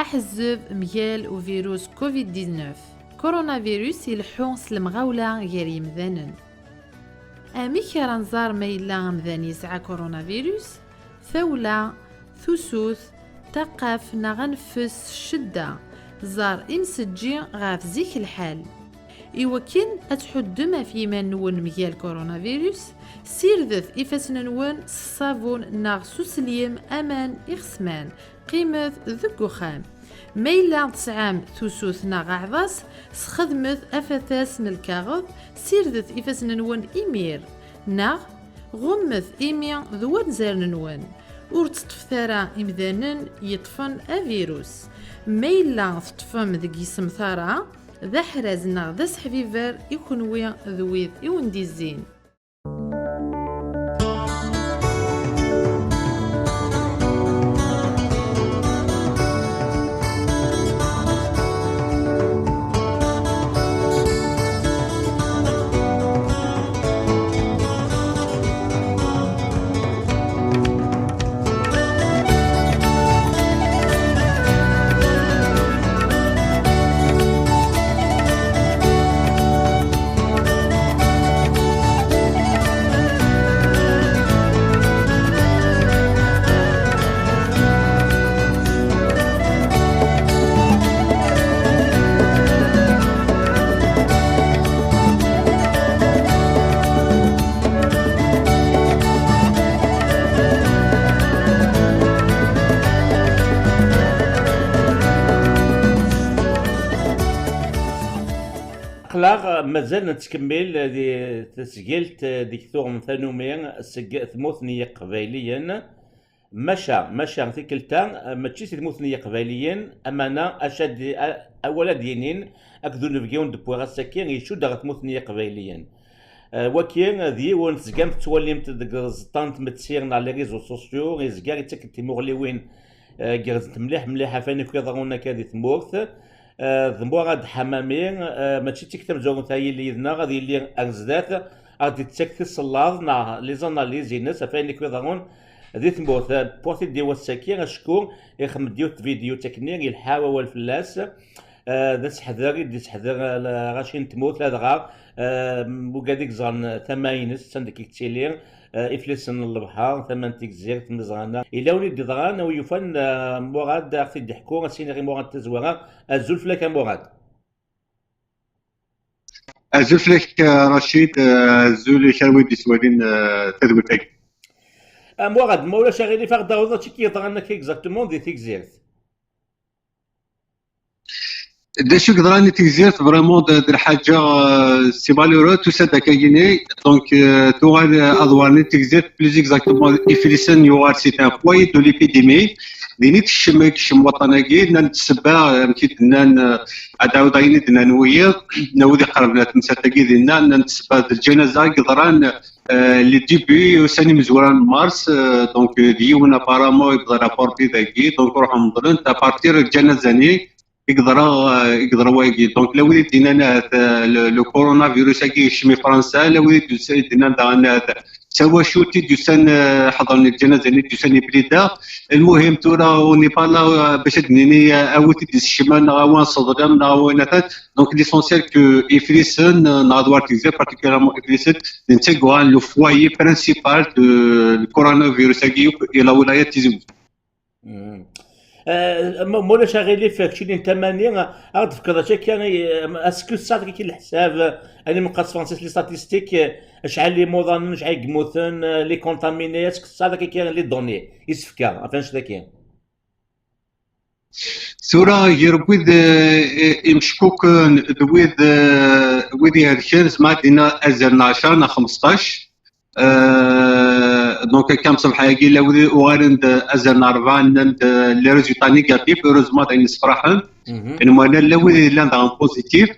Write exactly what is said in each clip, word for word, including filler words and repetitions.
Aḥezzeb mgal uvirus covid dix-neuf. Coronavirus ileḥḥu s lemɣawla gar yimdanen. Amek ara nẓer ma yella amdan yesɛa coronavirus? Tawla, tusut, taqqaft neɣ aneffes s ccedda. Ẓer imsejji ɣef zik lḥal. Iwakken ad tḥuddem ɣef yiman-nwen mgal coronavirus, sirdet ifassen-nwen s ṣṣabun neɣ s uselim aman ixesman. Qqimet deg uxxam. Ma yella tesɛam tusut neɣ aɛḍas, sxedmet afatas n lkaɣeḍ, sirdet ifassen-nwen imir, neɣ ɣummet imi d wanzaren-nwen. Ur tteṭṭfet ara imdanen yeṭṭfen avirus. Ma yella teṭṭfem deg yisemtar-a, d aḥraz neɣ d aseḥbiber i kenwi d wid i wen-d-izzin. Aql-aɣ mazal nettkemmil di tesgilt deg tuɣem tanumi seg tmurt n Yiqbayliyen. Maca, maca tikkelt-a, mačči si tmurt n Yiqbayliyen, amana acu ad d-, a-, awal ad d-yinin akked unebgi ur d-wwiɣ ass-agi, icudd ɣer tmurt n Yiqbayliyen. Eh, waki d yiwen tezgam tettwalimt deg tzeṭṭa n tmetti neɣ les réseaux sociaux, yezga yettak-d timuɣliwin, eh, gerrzent mliḥ mliḥ ɣef wayen akk iḍerrun akka di tmurt. Eh, d Murad Ḥamami, eh, mačči d tikkelt tamezwarut ay yili yid-neɣ, ad yili ar zdat, ad d-ittak tisellaḍ neɣ les analyses-ines ɣef wayen akk iḍerrun di tmurt. Eh, wwiɣ-t-id i wass-agi acku ixdem-d yiwet n vidéo tekni yelḥa wawal fell-as. Eh, d aseḥder i d-yesseḥder, eh, lɣaci n tmurt, ladɣa, eh, ugad i yeẓran tama-ines, sanda akka i yettili, eh, iflisen n lebḥer, tama n Tegzirt, Mezrana. Yella win i d-yeḍran, a wi yufan, eh, Murad, ad ɣ-t-id-iḥku, ad s-iniɣ i Murad Tazwara. Azul fell-ak a Murad. Azul fell-ak, eh, Racid, eh, azul i kra wid d-yettwalin, eh, tadwilt-agi. A Murad, ma ulac aɣilif, ad ɣ-d-tawiḍ acu i k-yeḍran akka exactement di Tegzirt? D acu i yeḍran i Tegzirt, vraiment, d, d lḥaǧa, euh, c'est malheureux, tusa-d akka-gini. Donc, euh, tuɣal, euh, aḍwar-nni n Tegzirt, plus exactement, Iflisen yuɣal, c'est un foyer de l'épidémie. Din i tekcem, i tekcem waṭṭan-agi, nnan-d ssebba, euh, amek i d-nnan, euh, ad d-ɛawdeɣ ayen i d-nnan wiyiḍ, nna wid iqerben ar temsalt-agi dinna, nnan-d ssebba d lǧanaza i yeḍran, euh, le début, ussan imezwura n mars, euh, donc, euh, d yiwen apparemment yebḍa rapport dagi, donc ruḥen meḍlen-t à partir n lǧanaza-nni i yeḍra, euh, i yeḍra wagi. Donc, la wid i d-yennan ahat, euh, le, le coronavirus-agi yekcem i Fransa, la wid i d-yennan daɣen ahat d tawacult i d-yusan, euh, ḥeḍren lǧanaza-nni i d-yusan i Blida. Lmuhim, tura, on n'est pas là, euh, bac ad d-nini, euh, a wi t-id-isekcmen, neɣ a wi nseḍlem, neɣ a wi natan. Donc, l'essentiel que Iflisen, euh, neɣ aḍwar n Tegzirt, particulièrement Iflisen, d netta i yuɣalen le foyer principal de le coronavirus-agi akk i la wilaya n Tizi Wezzu. Mhm. Eh, ma ma ulac aɣilif, keččini n tama-nni, ad ɣ-d-tefkeḍ acu akka, eh, est-ce que tesɛiḍ akka leḥsab, eh, ayen meqqar s tefransist, les statistiques, eh, acḥal n yimuḍanen, acḥal i yemmuten, eh, les contaminés, est-ce que tesɛiḍ akka les données, isefka, ɣef annect-agi? Tura, gar wid, eh, imeckuken d wid, eh, wid ihelken, zeɛma ad d-iniɣ azal n ɛecṛa neɣ xemseṭṭac. Eh, donc, akka mṣebḥa-agi, la wid uɣalen d azal n rebɛa, nnan-d, eh, les résultats négatifs, heureusement, d ayen yessefraḥen. Mhm. Lemmer la wid yellan daɣen positif,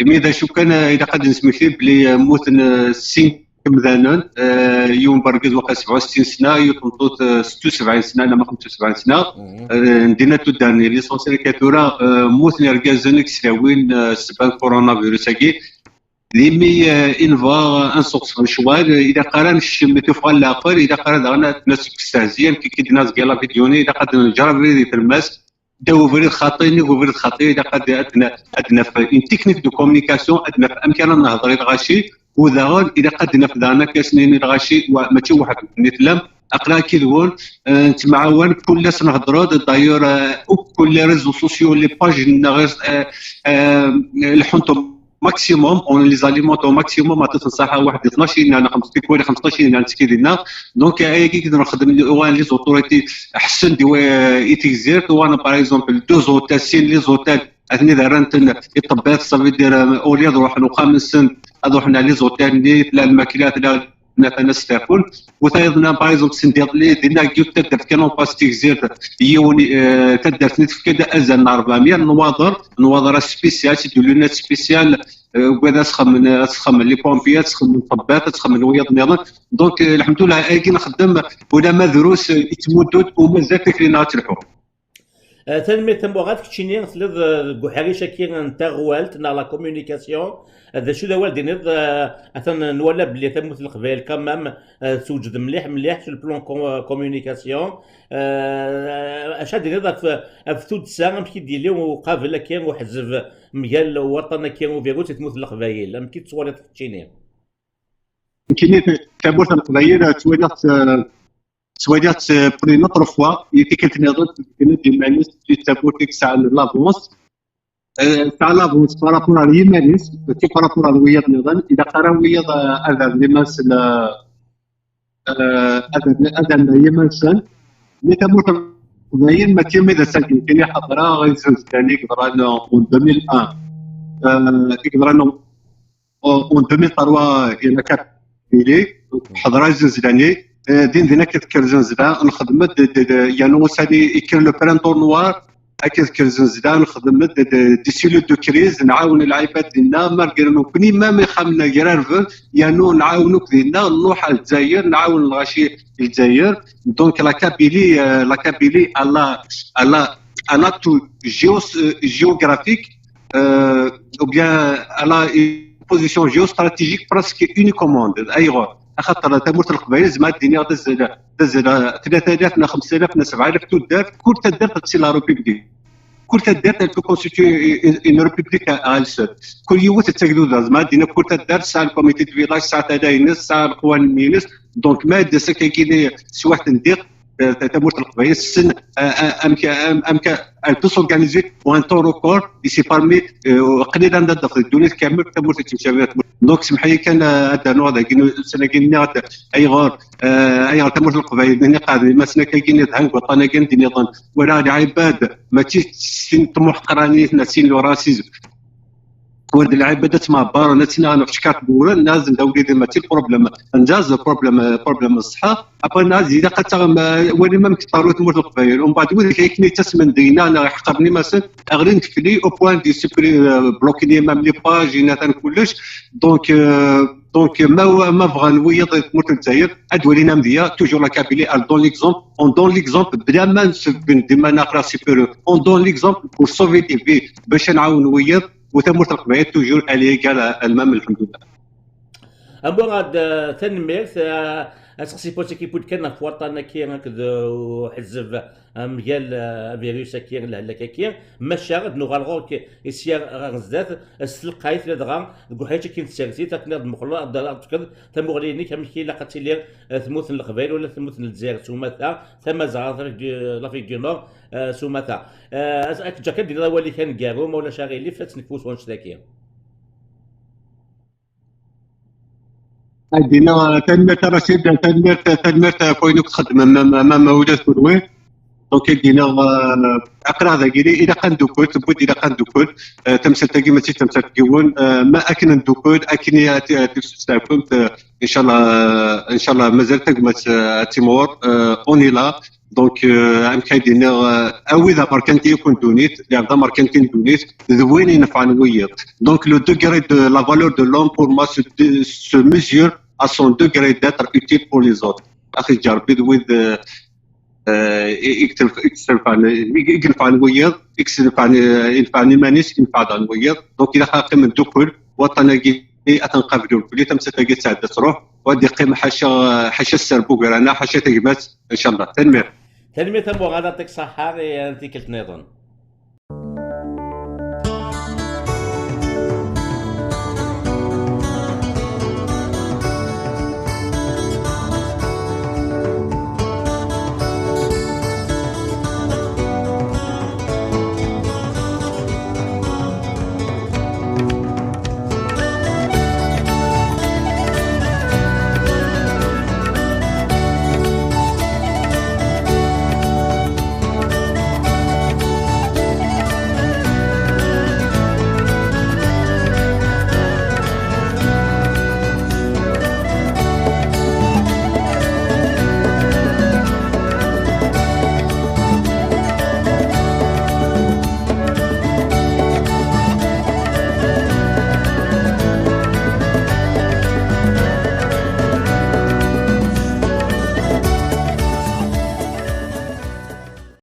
imi d acu kan, eh, ilaq ad d-nesmekti belli, eh, mmuten, eh, sin imdanen, eh, yiwen n wergaz waqila sebɛa u settin sna, yiwet n tmeṭṭut, eh, setta u sebɛin sna, neɣ xemsa u sebɛin sna. Mhm. Eh, n dinna tuddan, l'essentiel akka tura, eh, mmuten irgazen deg tlawin, eh, ssebba n coronavirus-agi. D imi, eh, i nebɣa, eh, ad nseɣzef lecɣal, eh, ilaq ara nekcem tuffɣa n leɛqel, ilaq ara daɣen ad nestehzi, amek i d-nenna deg la vidéo-nni, ilaq ad neǧǧer abrid i tlemmast. ddaw ubrid xaṭi, nnig ubrid xaṭi, ilaq ad, ad, n- ad naf une technique de communication, ad naf amek ara nehder i lɣaci, u daɣen ilaq ad naf daɣen akka s-nini lɣaci, wa- mačči weḥd-wen i tellam, aql-aɣ akkid-wen, eh, nettemɛawan, kul ass nhedder-d, d'ailleurs, eh, akk kul les réseaux sociaux, les pages-nneɣ, eh, eh, leḥḥunt maximum, on les alimente au maximum, aṭas n ṣṣaḥa, waḥed di tnac yinna, neɣ xemseṭṭac, tikwal xemseṭṭac yinna, nettekki dinna. Donc, ayagi i d-nxeddem, uɣalen les autorités ḥessen-d i wa- i Tegzirt, uɣalen, par exemple, deux hôtels, sin les hôtels, atni d rran-ten i ṭṭebbat, ça veut dire, euh, au lieu ad ruḥen uxxam-nsen, ad ruḥen ɣer les hôtels-nni, tella lmakla, tella natan ad steɛfun. U tayeḍ-nna, par exemple, send iḍelli, dinna deg yiwet taddart kan en face Tegzirt, yiwen, euh, taddart-nni tefka-d azal n rebɛemya n nnwaḍer, nnwaḍer spécial, c'est des lunettes spéciales, euh, wid ad sxemmen, ad sxemmen les pompiers, ad sxemmen ṭṭebbat, ad sxemmen wiyaḍ nniḍen. Donc, euh, lḥemdullah, ayagi nxeddem, ulamma drus, euh, yettmuddu-d, u mazal tikli-nneɣ ad telḥu. Eh, tanemmirt a Muɣad, keččini telliḍ, eh, deg uḥric-agi n taɣwalt neɣ la communication. Eh, d acu d awal d-tiniḍ, eh, atan nwala belli tamurt n Leqbayel quand même, eh, tewjed mliḥ mliḥ sur le plan com- communication. Eh, acu ad d-tiniḍ ɣef, ɣef tuddsa, amek i d-yili uqabel-agi uḥezzeb mgal waṭṭan-agi uvirus i tmurt n Leqbayel? Amek i tettwaliḍ keččini? Nekkini, tamurt n Leqbayel, ttwaliɣ-tt, eh, ttwaliɣ-tt, eh, pour une autre fois, i tikkelt nniḍen, tbeddel-d iman-is, d tamurt i yesɛan l'avance. Eh, tesɛa l'avance par rapport ar yiman-is, mačči par rapport ar wiyaḍ nniḍen. Ilaq ara wiyaḍ, eh, ad rren iman-nsen, eh, eh, ad rren, ad rren iman-nsen. Mi tamurt n Leqbayel, mačči mi d ass-agi, nekkini ḥeḍreɣ i zzenzla-nni i yeḍran en deux mille un. Eh, i yeḍran en, en deux mille trois, i la Kabylie, ḥeḍreɣ i zzenzla-nni. Eh, din din akka tekker zzenzla, nxeddem-d, d- d- d- yernu ussan-a yekker le printemps noir, akka tekker zzenzla, nxeddem-d d- d- des cellules de crise, nɛawen lɛibad dinna, malgré nekkni même ixxamen grarben, yernu nɛawen akk dinna, nruḥ ar Lezzayer, nɛawen lɣaci i Lezzayer. Donc la Kabylie, euh, la Kabylie, elle a, elle a un atout géo- euh, géographique, euh, ou bien elle a une position géostratégique presque unique au monde. Ayɣer? Axaṭer tamurt n Leqbayel, zemreɣ ad d-iniɣ d azal, d azal tlata alaf neɣ xemsa alaf neɣ sebɛa alaf tuddar, kul taddart d la République. Kul taddart elle peut constituer une, une république à, à elle seule. Kul yiwet d tagduda, zemreɣ ad d-iniɣ kul taddart tesɛa le comité de village, tesɛa tala-ines, tesɛa leqwanen-ines. Donc ma d-as akka-agi teswiɛt n diq, eh, ta- tamurt n Leqbayel, tessen, eh, eh, amek, am- amek elle peut s'organiser pour un temps record, et c'est parmi, eh, qlil anda d-tafeḍ ddunit kamel tamurt i ttemcabiɣ. Donc semḥ-iyi kan, eh, ad d-rnuɣ dagi, ussan-agi nniɣ-d ayɣer, eh, ayɣer tamurt n Leqbayel nni qeɛden imassen akka-agi, nniɣ-d han deg waṭṭan-agi d nniḍen, wala lɛibad mačči sin ṭmuḥ qranit, neɣ sin le racisme. Ur d lɛibad ad ttmɛebbaren, ad ttnaɣen ɣef ckaṛ n wura, nnazen d awlidi, mačči le problème. Njaẓ le problème, problème n ṣṣeḥḥa. Après, naz, ilaq ad taɣem, eh, wali ma amek teṭṭerru tmurt n Leqbayel. Umbeɛd, wid akken yettasmen deg-neɣ, neɣ iḥeqren imassen, ɣlin-d fell-i au point de supprimer, euh, bloquer même les pages, natan kullec. Donc, euh, donc, ma, ma bɣan wiyaḍ tmurt n Lezzayer, ad walin amedya, toujours la Kabylie, elle donne l'exemple. On donne l'exemple, bla ma nsebben dima naqra supérieur. On donne l'exemple pour sauver des vies, bac ad nɛawen wiyaḍ. U tamurt n Leqbayel, toujours, elle est égale à elle-même, lḥemdullah. Amurad, eh, tanemmirt. Eh, aseqsi posik iwwi-d kan ɣef waṭṭan-agi akked, eh, uḥezzeb, eh, mgal, eh, avirus-agi, lehlak-agi. Maca ad nuɣal ɣur-k i sya ɣer zdat, s telqayt ladɣa deg uḥric-agi n tsertit, akken ad d-tmuqleḍ, ad d-, ad d-tefkeḍ tamuɣli-inek, amek i ilaq ad tili, eh, tmurt n Leqbayel wala tmurt n Lezzayer s umata, tamazɣa, l'Afrique du, l'Afrique du Nord, eh, s umata. Eh, ad, ad k-ǧǧeɣ kan d-tiniḍ awal-ik aneggaru, ma ulac aɣilif, ad tt-nekfu s wanect-agi. Ad d-iniɣ, eh, tanemmirt a Racid, tanemmirt, tanemmirt ɣef wayen akk txeddmem, ma, ma, ma ulac kunwi. Donc, ad d-iniɣ, eh, aql-aɣ dagi, ilaq ad ndukkel, tewwi-d ilaq ad ndukkel. Eh, tamsalt-agi mačči d tamsalt n yiwen, eh, ma akken ndukkel, akken i ad, ad testeɛfumt, eh, inchallah, inchallah, mazal tagmat, eh, ad timɣur, eh, on est là. Donc, euh, amek ay d-iniɣ, euh, a wid amerkanti akk n ddunit, lɛebd amerkanti n ddunit, d win inefɛen wiyiḍ. Donc, le degré de la valeur de l'homme, pour moi, se, se mesure à son degré d'être utile pour les autres. Axi ǧerbi d wid, euh, euh, i, i, i, i yenefɛen wiyiḍ, i yenefɛen, euh, inefɛen iman-is, inefɛen wiyiḍ. Donc, ilaq ad qqimen ddukkul, waṭṭan-agi ad t-nqabel urkul, tamsalt-agi ad tɛeddi ad truḥ, u ad yeqqim ḥaca, ḥaca sser n ugar-aneɣ, ḥaca tagmat, inchallah. Tanemmirt. Tanemmirt a Muɣad, yeɛṭik ṣṣeḥḥa, i tikkelt nniḍen.